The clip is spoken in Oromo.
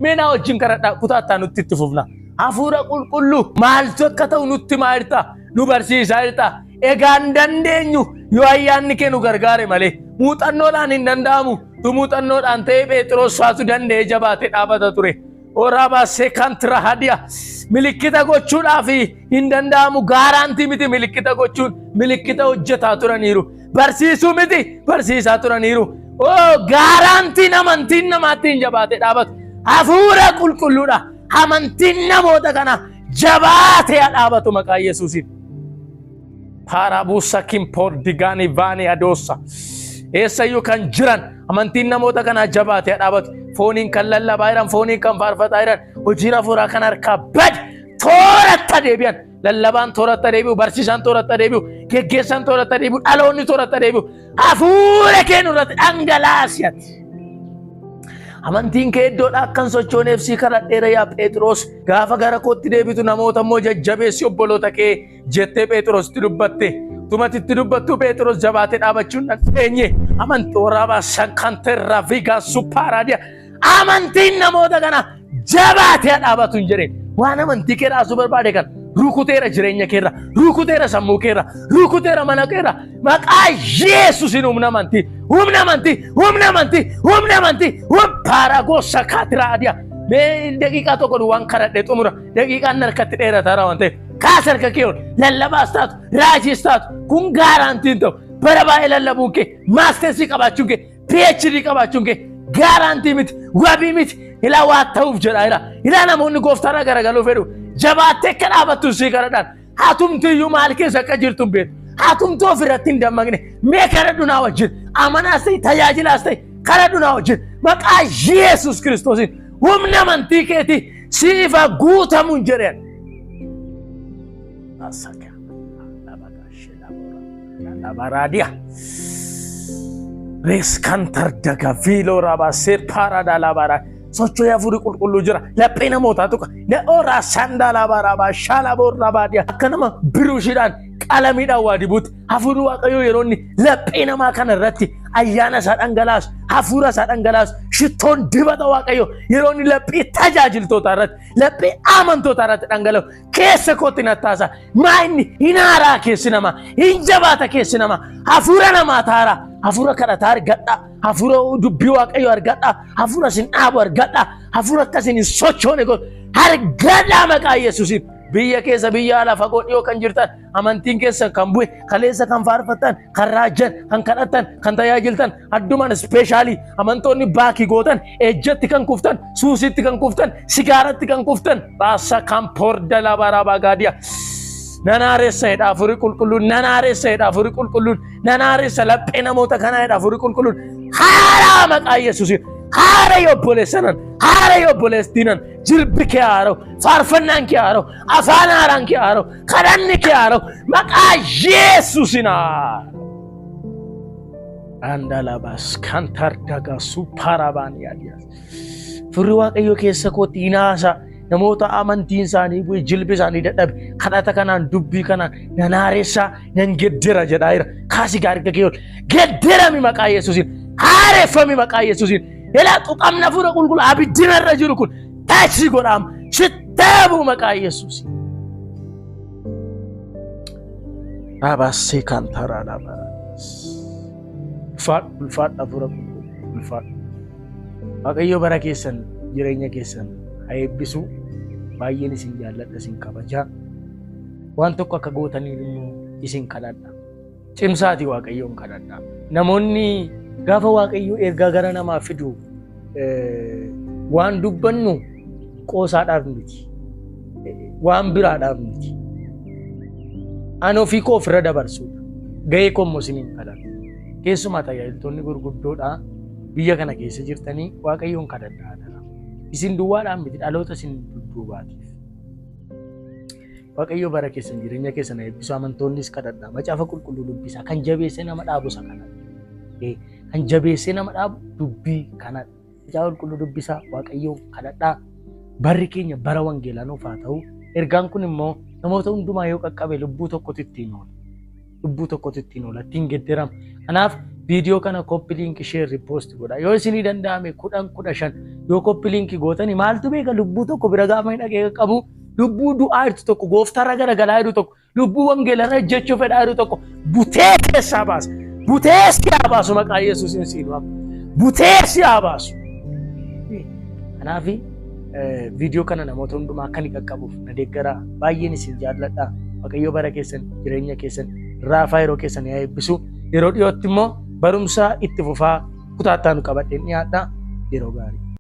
Mee naa wajjin kadhadhaa, kutaa itti aanutti itti fufna. Hafuura qulqulluu maaltu akka ta'u nutti himaa jirta, nu barsiisaa jirta. Egaa hin dandeenyu yoo ayyaanni kee nu gargaare malee. Muuxannoodhaan hin danda'amu. Tu muuxannoodhaan ta'ee Pheexiroos faatu danda'ee jabaatee dhaabata ture. Oraabaa seekantira hadiya. Milikkita gochuudhaaf hin danda'amu. Gaaraantii miti milikkita gochuun, milikkita hojjetaa turaniiru. Barsiisuu miti barsiisaa turaniiru. Oo gaaraantiin amantiin namaatti hin jabaatee dhaabatu. Hafuura qulqulluudha. Amantiin namoota kana jabaatee haa dhaabatu maqaa Yesuusiin. Paaraabuusa kimpoor digaanii vaanii adoossa. Eessayyuu kan jiran amantiin namoota kanaa jabaatee haa dhaabatu. Fooniin kan lallabaa jiran, fooniin kan faarfataa jiran, hojiin hafuuraa kan harkaa bade tooratti deebi'an. Lallabaan tooratti deebi'u, barsiisaan tooratti deebi'u, geggeessaan tooratti deebi'u, dhaloonni tooratti deebi'u. Hafuura kee nurratti dhangalaasi ati. Amantiin kee iddoodhaa akka hin sochooneef sii kadhadheera yaa Pheexiroos. Gaafa gara kootti deebitu namoota immoo jajjabeessi obboloota kee jettee Pheexiroositti dubbatte. Tumati itti dubbattuu Pheexiroos jabaatee dhaabachuun dandeenye. Amantii waraabaa sankanterraa fiigaa suppaaraadiya. Amantiin namoota kana jabaatee dhaabatu hin jedheen. Waan amantii kee raasuu barbaade kan rukuteera jireenya keerra, rukuteera sammuu keerra, rukuteera mana keerra. Maqaa Yesuusiin humna amantii, humna amantii, humna amantii, humna amantii, paaragoosa kaatiraa adiya. Mee daqiiqaa tokko waan kadhadhee xumura. Daqiiqaan harkatti dheerataara waan ta'eef. Kaas harka kee ol lallabaas taatu, raajiis taatu kun gaaraantiin ta'u. Bara baay'ee lallabuun kee, maastersii qabaachuun kee, PhD qabaachuun kee gaaraantii miti, wabii miti. Ilaa waa ta'uuf jedha jira. Ilaa namoonni gooftaarraa garagaluu fedhu. Jabaattee akka dhaabattu sii kadhadhaan. Hatumti iyyuu maal keessa akka jirtu hin beektu. Hatumtuu ofirratti hin dammaqne. Mee kadhadhu naa wajjin. Amanaas ta'e tajaajilaas ta'e kadhadhu naa wajjin. Maqaa Yesuus Kiristoosiin humna amantii keetii siif haa guutamuun jedheen. Labaradia. Reskantar daga viiloo rabaa seerpaaraa labara. Socho'ee hafuurri qulqulluu jira. Laphee namootaa tuqa. Oraa sandaa labaraa shaalaboo rabaadiya. Akka nama biruushiidhaan qalamiidhaan waa dibuutti hafuurri waaqayyoo yeroo inni laphee namaa kana irratti ayyaana isaa dhangalaasu, hafuura isaa dhangalaasu, shittoon dibata waaqayyoo yeroo inni laphee tajaajiltootaa irratti, laphee amantootaa irratti dhangala'u keessa kootti nattaasa. Maa inni hin haaraa keessi namaa, hin jabaata keessi namaa, hafuura namaa taara, hafuura kadhataa argadha, hafuura dubbii waaqayyoo argadha, hafuura isin dhaabu argadha, hafuura akka isin hin sochoone godhu argadha maqaa Yesuusiin. Biyya keessa biyya ala fagoo dhiyoo kan jirtan amantiin keessan kan bu'e kaleessa kan faarfattan kan raajjan kan kadhattan kan tajaajiltan addumaan ispeeshaalii amantoonni baakii gootan ejjatti kan kuftan suusitti kan kuftan sigaaratti kan kuftan raassa kan porda labaraa gaadiya. Nanaaressa jedha hafuurri qulqulluun, nanaaressa jedha hafuurri qulqulluun, nanaaressa laphee namoota kanaa jedha hafuurri qulqulluun. Haaraa maqaa Yesuusiin, haara yoo obboleessanan, haara yoo obboleettiinan, jilbi kee haara'u, faarfannaan kee haara'u, afaan haaraan kee haara'u, kadhanni kee haara'u, maqaa Yesuusiin haara'u. Andalabas kantar daga suparabaan yaadiyaas. Firri Waaqayyoo keessa kootti hinaasa namoota amantiin isaanii bu'e jilbi isaanii dadhabe kadhata kanaan dubbii kanaan nan haaressaa nan geddera jedhaa jira. Kaasi gaarga kee ol gedderami maqaa Yesuusiin haareffami maqaa Yesuusiin. Ilaa tuqamna hafuura qulqulluu abiddina irra jiru kun taaksii godhaama sittaabuu maqaa Yesuusiin. Abassee kan taraa labaraa. Ulfaadhu ulfaadhu hafuura qulqulluu ulfaadhu. Waaqayyo bara keessan jireenya keessan haa eebbisu. Baay'een isin jaalladha isin kabajaa. Waan tokko akka gootaniif immoo isin kadhadha. Cimsaati Waaqayyoon kadhadha. Namoonni gaafa Waaqayyo ergaa gara namaa fidu waan dubbannu qoosaadhaaf miti. Waan biraadhaaf miti. Ani ofii koo ofirra dabarsuudha. Gahee koo immoo isiniin kadhadha. Keessumaa tajaajiltoonni gurguddoodha biyya kana keessa jirtanii Waaqayyoon kadhadhaa adaraa. Isin duwwaadhaan miti dhaloota isin dudduubaatiif. Waaqayyo bara keessan jireenya keessan eebbisu amantoonnis kadhadhaa. Macaafa qulqulluu dubbisaa. Kan jabeessee nama dhaabu isa kanadha. Kan jabeessee nama dhaabu dubbii kanadha. Macaafa qulqulluu dubbisaa Waaqayyoon kadhadhaa. Barri keenya bara wangeelaa nuuf haa ta'u. Ergaan kun immoo namoota hundumaa yoo qaqqabe lubbuu tokkotu ittiin oola. Lubbuu tokkotu ittiin oola. Ittiin gedderama. Kanaaf Viidiyoo kana copy link, share, repost godha. Yoo isinii danda'ame 10, 15 yoo copy link gootani, maaltu beeka, lubbuu tokko bira gaafa hin dhaqee qabu, lubbuu du'aa jirtu tokko, gooftarra garagalaa jiru tokko, lubbuu wangeelarra ejjechuu fedhaa jiru tokko butee keessaa baasa. Butee si haa baasu, maqaa Yesuusin siin waama. Butee si haa baasu. Kanaaf viidiyoo kana namoota hundumaa akka inni qaqqabuuf na deeggaraa. Baay'een isin jaalladha. Waaqayyo bara keessan, jireenya keessan, raafaa yeroo keessan haa eebbisu. Yeroo dhiyootti immoo barumsa itti fufaa kutaa itti aanu qabadheen dhiyaadha. Yeroo gaarii.